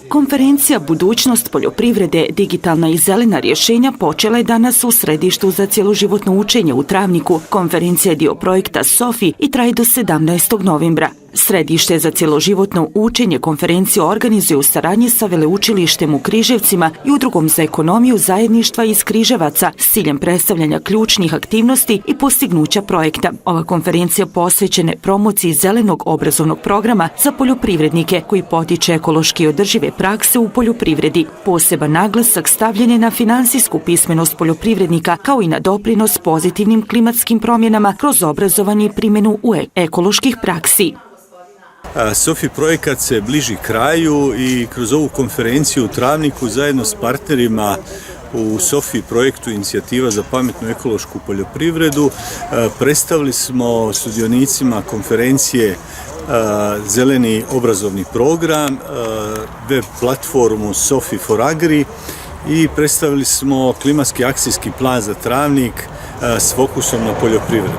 Konferencija Budućnost poljoprivrede, digitalna i zelena rješenja počela je danas u Središtu za cjeloživotno učenje u Travniku. Konferencija je dio projekta SOFI i traje do 17. novembra. Središte za cjeloživotno učenje konferenciju organizuje u saradnji sa Veleučilištem u Križevcima i Udrugom za ekonomiju zajedništva iz Križevaca s ciljem predstavljanja ključnih aktivnosti i postignuća projekta. Ova konferencija posvećena promociji zelenog obrazovnog programa za poljoprivrednike koji potiče ekološki održive prakse u poljoprivredi. Poseban naglasak stavljen je na financijsku pismenost poljoprivrednika kao i na doprinos pozitivnim klimatskim promjenama kroz obrazovanje i primjenu ekoloških praksi. SOFI projekat se bliži kraju i kroz ovu konferenciju u Travniku zajedno s partnerima u SOFI projektu Inicijativa za pametnu ekološku poljoprivredu predstavili smo sudionicima konferencije zeleni obrazovni program, web platformu SOFI for Agri i predstavili smo klimatski akcijski plan za Travnik s fokusom na poljoprivredu.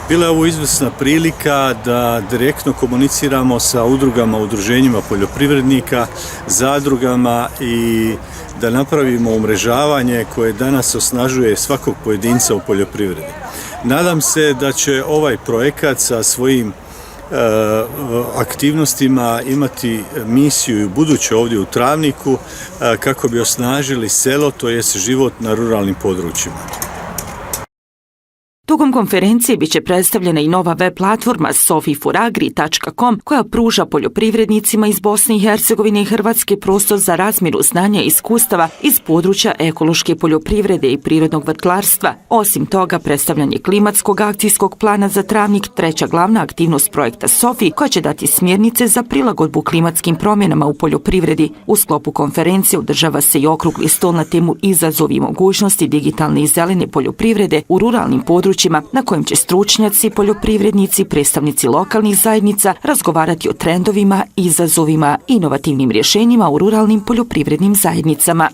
Bila je ovo izvrsna prilika da direktno komuniciramo sa udrugama, udruženjima poljoprivrednika, zadrugama i da napravimo umrežavanje koje danas osnažuje svakog pojedinca u poljoprivredi. Nadam se da će ovaj projekat sa svojim aktivnostima imati misiju i buduće ovdje u Travniku kako bi osnažili selo, to jest život na ruralnim područjima. Tokom konferencije biće predstavljena i nova web platforma sofiforagri.com koja pruža poljoprivrednicima iz Bosne i Hercegovine i Hrvatske prostor za razmjenu znanja i iskustava iz područja ekološke poljoprivrede i prirodnog vrtlarstva. Osim toga, predstavljanje klimatskog akcijskog plana za Travnik, treća glavna aktivnost projekta SOFI koja će dati smjernice za prilagodbu klimatskim promjenama u poljoprivredi. U sklopu konferencije održava se i okrugli stol na temu izazovi i mogućnosti digitalne i zelene poljoprivrede u ruralnim područjima na kojem će stručnjaci, poljoprivrednici, predstavnici lokalnih zajednica razgovarati o trendovima, izazovima i inovativnim rješenjima u ruralnim poljoprivrednim zajednicama.